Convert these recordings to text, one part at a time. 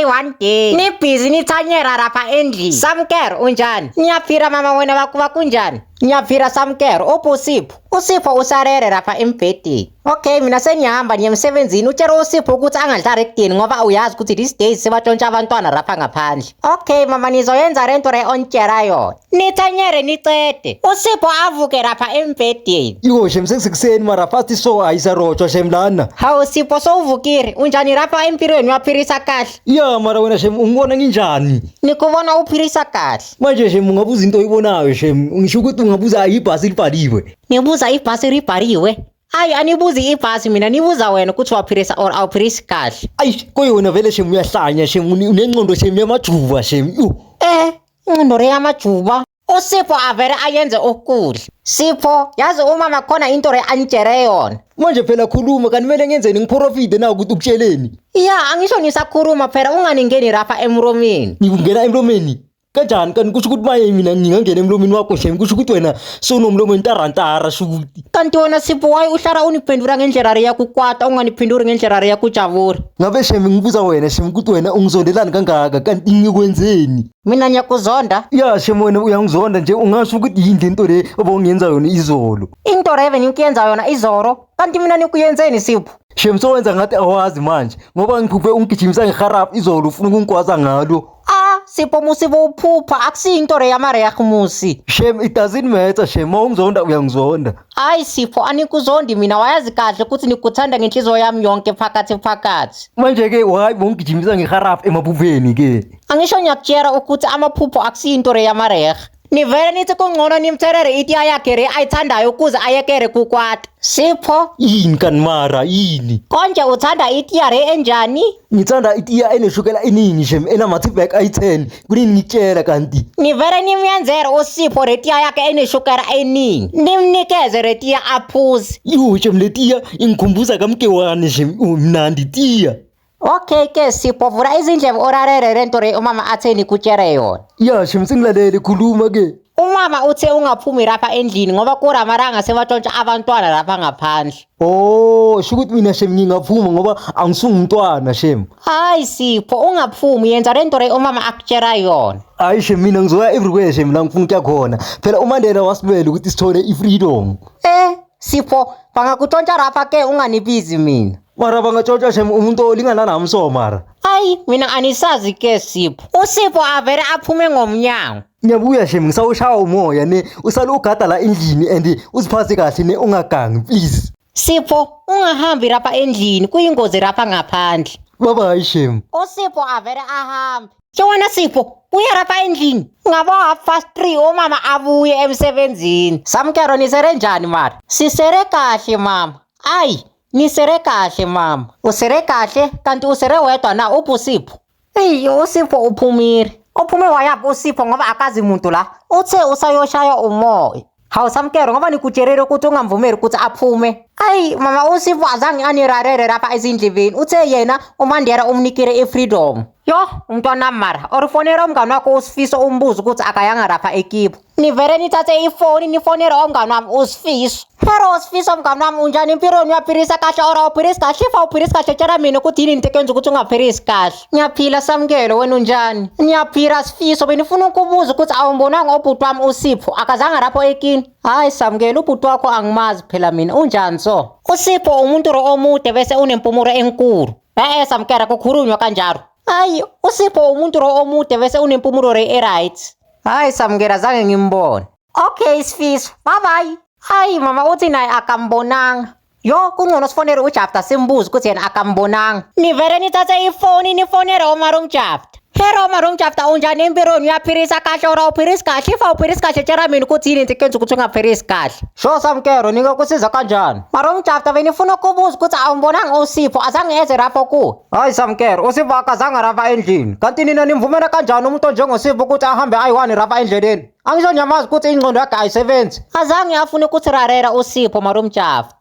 day one day. Nibhizi nithanyela lapha endlini. Samkelo unjani? Ngiyaphila mama, wena wakuba kunjani? Ngiyaphila Samkelo. Uphi uSipho? USipho usarere lapha embhedeni. Okay, mina sengiyahamba ngiye emsebenzini. Utshele uSipho ukuthi angadlali ekudeni ngoba uyazi ukuthi these days sebatshontsha abantwana lapha ngaphandle. Okay mama, nizoyenza lento le ontshela yona. Nithanyele nicede. USipho avuke lapha embhedeni. Yo shem, sekusekuseni mara fast so ayisarotshwa shem lana. Hawu Sipho, sowuvukile. Unjani lapha empilweni, uyaphilisa kahle? Ya mara wena shem, ungibona nginjani? Nikubona uphilisa kahle. Manje shem, ungabuza into oyibonayo shem. Ngisho ukuthi ungabuza ibhasi libhaliwe. Nibuza ibhasi libhaliwe? Hayi, anibuzi ibhasi mina, nibuza wena ukuthi waphilisa or awuphilisi kahle. Ayi koyona vele shem, uyahlanya shem, unengqondo shem yamajuba shem. Yo. Ingqondo re yamajuba. USipho avele ayenze ukudla. Sipho, yazi umama khona into re anitshere yona. Manje phela khuluma, kanti kumele ngenzeni, ngiprofite na ukuthi ukutsheleni? Ya, angisho nisakhuluma phela, unganingeni lapha emlomeni. Ngikungena emlomeni? Kanjani? Kanti kusho ukuthi maye mina ngingangena emlomeni wakho shem, kusho ukuthi wena sowunomlomo ntarantara sho ukuthi. Kanti wena Sipho, why uhlala uniphendula ngendlela re yakukwata, unganiphenduli ngendlela re yakujabula? Ngabe shem ngibuza wena shem ukuthi wena ungizondelani kangaka, kanti ngikwenzeni? Mina ngiyakuzonda. Ya shem, wena uyangizonda nje, ungasho ukuthi yini lento le obongiyenza yona izolo? Into reve ngikuyenza yona izolo? Kanti mina nikuyenzeni Sipho? Shem, sowenza ngathi awazi manje ngoba ngiphuphe ungigijimisa ngeharap izolo, ufuna ukungigwaza ngalo. Ah Sipho, musibo uphupha, akusiyinto re yamarehe musi. Shem, it doesn't matter shem, uma ungizonda uyangizonda. Hayi Sipho, anikuzondi mina, wayazi kahle ukuthi nikuthanda ngenhliziyo yami yonke phakathi phakathi. Manje-ke why bongigijimisa ngeharap emaphupheni ke? Angisho ngiyakutshela ukuthi amaphupho akusiyinto re yamarehe. Nivele nithi kungcono nimthelele itiya yakhe re ayithandayo ukuze ayekere kukwata. Sipho. Yini kanti mara, yini? Konje uthanda itiya re enjani? Ngithanda itiya eneshukela eningi shem, enama-teabag ayi-10. Kunini ngikutshela kanti? Nivele nimyenzele uSipho retiya yakhe eneshukela eningi. Nimnikeze retiya aphuze. Yo shem, le tiya ingikhumbuza kamkewane shem, mnandi tiya. Okay ke Sipho, vula izindlebe orarere lento re umama athe nikutshele yona. Ya shem, sengilalele, khuluma ke. Umama uthe ungaphumi lapha endlini ngoba kuramaranga sebatshontsha abantwana lapha ngaphandle. Oh, sho ukuthi mina shem ngingaphuma ngoba angisungumntwana shem. Hayi Sipho, ungaphumi, yenza lento re umama akutshela yona. Hayi shem, mina ngizoya everywhere shem la ngifuna ukuya khona. Phela uMandela wasilwela ukuthi sithole i-freedom. Sipho, bangakutshontsha lapha ke, unganibizi mina. Mara bangatshontsha shem umuntu olingana nami so mara. Hayi mina anisazi ke Sipho. USipho avele aphume ngomnyango. Ngiyabuya shem, ngisawushaya umoya ne, usale ugada la endlini and uziphathe kahle ne, ungagangi please. Sipho, ungahambi lapha endlini, kuyingozi lapha ngaphandle. Bye bye shem. USipho avele ahambe. Ke wena Sipho, buya lapha endlini. Ngabo 3:30 umama abuye emsebenzini. Samkelo, nisere njani mara? Sisere kahle mama. Ayi, nisere kahle mama. Usere kahle kanti usere wedwa na, uphi uSipho? Eyi, uSipho uphumile. Uphume wayaphi uSipho ngoba akazi muntu la? Uthe usayoshaya umoya. Hawu Samkelo, ngoba nikutshelile ukuthi ungamvumeli ukuthi aphume. Ayi mama, uSipho azange anirarere lapha ezindlebeni. Uthe yena uMandela umnikile i-freedom. Yo, umntwana mara, or ufonela umngane wakho uSifiso umbuze ukuthi akayanga lapha ekibo. Nivele nithathe ifoni nifonele umngane wami uSifiso. Hello Sifiso, mngane wami, unjani empilweni, uyaphilisa kahle or awuphilisi kahle? If awuphilisi kahle, tshela mina ukuthi yini into ekwenza ukuthi ungaphilisi kahle. Ngiyaphila Samkelo, wena unjani? Ngiyaphila Sifiso, benifuna ukubuza ukuthi awumbonanga ubhuti wami uSipho, akazange lapho ekini? Hayi Samkelo, ubhuti wakho angimazi phela mina, unjani so? USipho umuntu ro omude bese unempumulo enkulu. Samkelo, kukhulunywa kanjalo. Hayi, uSipho umuntu ro omude bese unempumulo re e-right. Hayi Samkelo, azange ngimbone. Okay Sifiso, bye bye. Hayi mama, uthi naye akambonanga. Yo, kungcono sifonele uJafta simbuze ukuthi yena akambonanga. Nivele nithathe ifoni nifonele uMarum Jafta. Hello Marum Jafta, unjani empilweni, uyaphilisa kahle or awuphilisi kahle? If awuphilisi kahle, tshela mina ukuthi yini into ekwenza ukuthi ungaphilisi kahle. Sho Samkelo, ningakusiza kanjani? Marum Jafta, benifuna ukubuza ukuthi awumbonanga uSipho, azange eze lapho kuwe. Hayi Samkelo, uSipho akazange lapha endlini. Kanti nina nimvumela kanjani umuntu onjengoSipho ukuthi ahambe ayi-one lapha endleleni? Angisho nyamazi ukuthi ingqondo yakhe ayisebenzi. Azange afune ukuthi rarera uSipho Marum Jafta.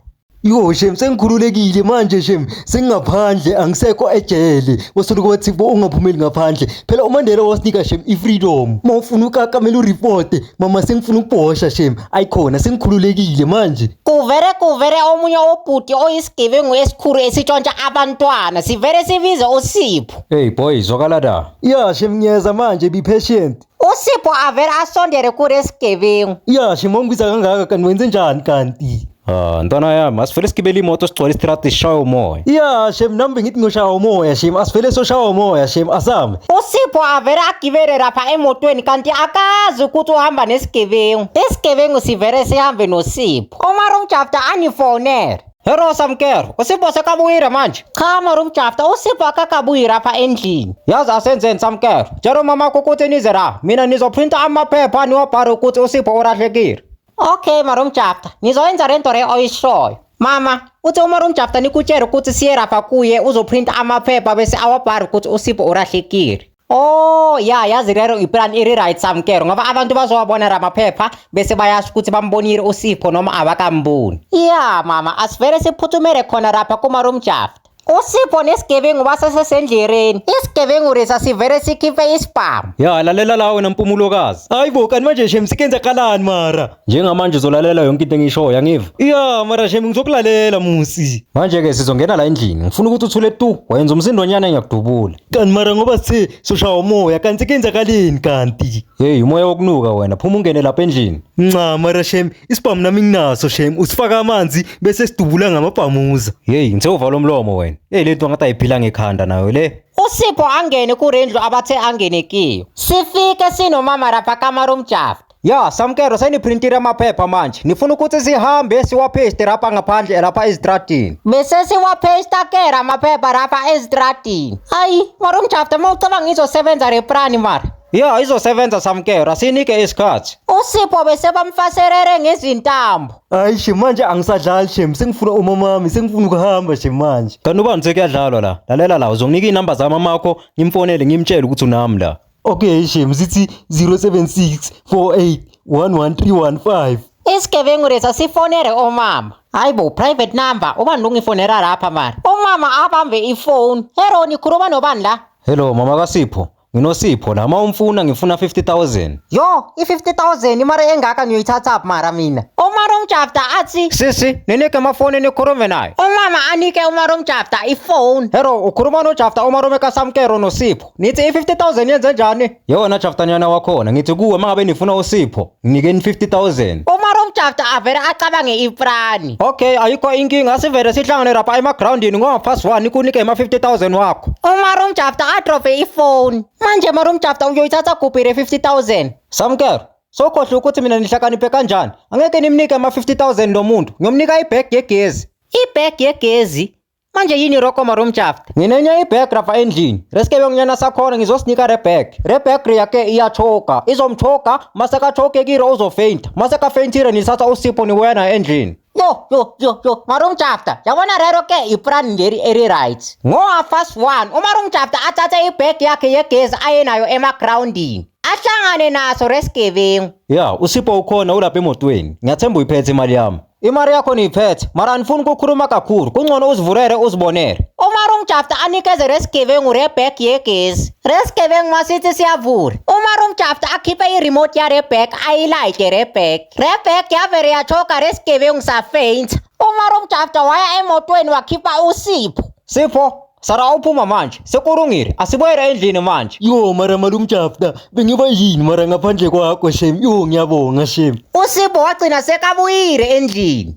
Yo shem, sengikhululekile manje shem, sengingaphandle, angisekho ejele. Basoloku bathi bo ungaphumeli ngaphandle. Phela uMandela wasinika shem i-freedom. Uma ufuna ukaka kumele ureporte. Mama, sengifuna ukubhosha shem. Ayikhona, sengikhululekile manje. Kuvere omunye ubhuti oyisigebengu esikhulu esitshontsha abantwana, sivele sibize uSipho. Hey boy, zwakala da. Ya shem, ngiyeza manje, be patient. USipho avele asondele kulesigebengu. Ya shem, wangibiza kangaka kanti wenze njani kanti? Ah, ntwana yami, asivele sigibele imoto sigcwale istrati sishaye umoya. Ya shem, nami bengithi ngoshawa umoya shem, asivele soshawa umoya shem, asame. USipho avele agibele lapha emotweni kanti akazi ukuthi uhamba nesigebengu. Isigebengu sivele sihambe noSipho. UMarumjafta anifonele. Hero Samkero, uSipho sekabuyile manje. Cha Marumjafta, uSipho akakabuyi lapha endlini. Yazi asenzeni Samkero. Tshela umama wakho ukuthi nize la. Mina nizoprinta amaphepha niwabhale ukuthi uSipho ulahlekile. Okay Marumjafta, nizoyenza lento le oyishoyo. Mama, uthi uMarumjafta nikutshele ukuthi siye lapha kuye uzoprinta amaphepha bese awabhale ukuthi uSipho ulahlekile. Oh ya, yazi lelo iplan iri right Samkero, ngoba abantu bazowabona la maphepha bese bayasho ukuthi bambonile uSipho noma abakamboni. Ya mama, asivele siphuthumele khona lapha kuMarumjafta. USipho nesigebengu basesesendleleni. Isigebengu lesa sivele sikhiphe isibhamu. Ya, lalela la wena mpumulokazi. Hayi bo, kanti manje shem sikenzakalani mara? Njengamanje uzolalela yonke into engishoyo, angiva? Ya mara shem, ngizokulalela musi. Manje ke sizongena la endlini. Ngifuna ukuthi uthule tu, wayenza umsindonyana ngiyakudubula. Kanti mara ngoba sithe soshawa umoya, kanti sekenzakaleni kanti? Hey, umoya wokunuka wena, phuma ungene lapha endlini. Nca mara shem, isibhamu nami nginaso shem, usifaka amanzi bese sidubula ngamabhamuza. Hey, ngithe uvala umlomo wena. Hey, le nto ngathi ayiphila ngekhanda nayo le. USipho angene kurendlu abathe angene kiyo. Sifike sinomama lapha kaMarumjafta. Ya, Samkero, seniprintile amaphepha manje. Nifuna ukuthi sihambe siwapaste lapha ngaphandle lapha ezitradini. Bese siwapaste ke amaphepha lapha ezitradini. Hayi, Marumjafta, uma ucabanga izosebenza le plani mara. Ya, izosebenza Samkero, asinike isikhathi. USipho bese bamfaserere ngezintambo. Hayi shem, manje angisadlali shem, sengifuna umamami, sengifuna ukuhamba shem manje. Kanti ubani sekuyadlalwa la? Lalela la, uzonginika iy'namba zamamakho, ngimfonele ngimtshele ukuthi unami la. Okay shem, sithi 076 48 11315. Isigebengu lesa sifonele omama. Hayi bo, private number, ubani longifonela lapha mara? Umama abambe ifoni. Hello, nikhuluma nobani la? Hello, mama kaSipho. NginoSipho la, uma umfuna ngifuna 50,000. Yo, i-50,000 imali engaka ngiyoyithatha mara mina. UMarumjafta athi, Sisi, ninike amafoni nikhulume naye. Umama anike uMarumjafta ifoni. Hello, ukhuluma noJafta umalume kaSamkero noSipho. Nithi i-50,000 yenze njani? Yona Jafta nyana wakhona, ngithi kuwe uma ngabe nifuna uSipho, nginikeni 50,000. UMarumjafta avele acabange iplani. Okay, ayikho inkinga, asivele sihlangane lapha emagrawundini ngoba past 1 nikunike ama-50,000 wakho. UMarumjafta adrope ifoni. Manje Marumjafta uyoyithatha kuphi le 50,000? Samkero, sokhohlwa ukuthi mina nihlakaniphe kanjani. Angeke nimnike ama-50,000 lo muntu. Ngiyomnika ibag yegezi. Ibag yegezi? Manje yini roko Marumjafta? Nginenye ibag lapha endlini. Resikebengunyana sakhona ngizosinika le bag. Le bag yakhe iyachoka. Izomchoka, masekachoke uzofainta. Masekafeyintile nithatha uSipho nibuya naye endlini. Yo yo yo yo, Marumjafta, yabona rero ke iplan leri eri right. Ngo past 1, uMarumjafta athathe ibag yakhe yegezi aye nayo emagrawundini. Ahlangane naso resigebengu. Ya, uSipho ukhona ulapha emotweni. Ngiyathemba uyiphethe imali yami. Imali yakho niyiphethe, mara anifuni ukukhuluma kakhulu. Kungcono uzivulele uzibonele. UMarumjafta anikeze resigebengu rebag yegezi. Resigebengu masithi siyavula. UMarumjafta akhiphe i-remote yare bag ayilayite rebag. Rebag yavele yachoka resigebengu safaint. UMarumjafta waya emotweni wakhipha uSipho. Sipho, sara uphuma manje. Sekulungile, asibuyele endlini manje. Yo mara Malumjafta, bengiba yini mara ngaphandle kwakho shem. Yo ngiyabonga shem. USipho wagcina sekabuyile endlini.